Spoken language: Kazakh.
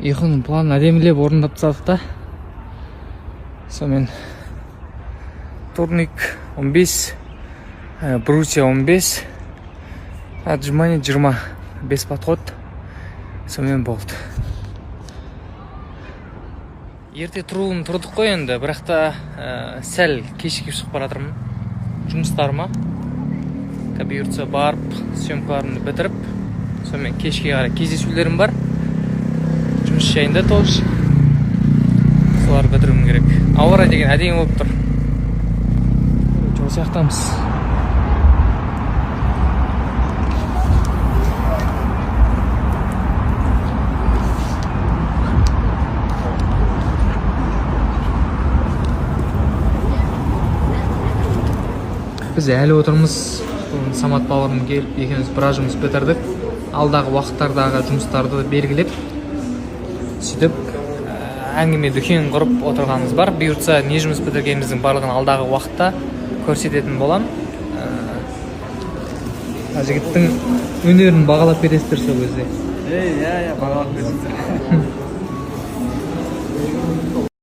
Ұйқының планын әдемілеп орындап тастадық та. Сонымен, турник 15, брусья 15, отжимание 20, 5 подход. Сонымен болды. Ерте тұруын тұрдық қой енді, бірақ та сәл кешігіп шығып бара жатырмын жұмыстарыма. Бұйыртса, барып съемкаларымды бітіріп, сонымен кешке қарай кездесулерім бар жұмыс жайында тоже, соларды бітіруім керек. Ауа райы деген әдемі болып тұр. Короче, осы жақтамыз. Біз әлі отырмыз. Бүгін Самат бауырым келіп, екеуміз біраз жұмыс бітірдік. Алдағы уақыттардағы жұмыстарды белгілеп, сөйтіп әңгіме дүкен құрып отырғанымыз бар. Бұйыртса, не жұмыс бітіргеніміздің барлығын алдағы уақытта көрсететін боламын. Жігіттің өнерін бағалап кетесіздер сол кезде. Ей, иә, бағалап кетесіздер.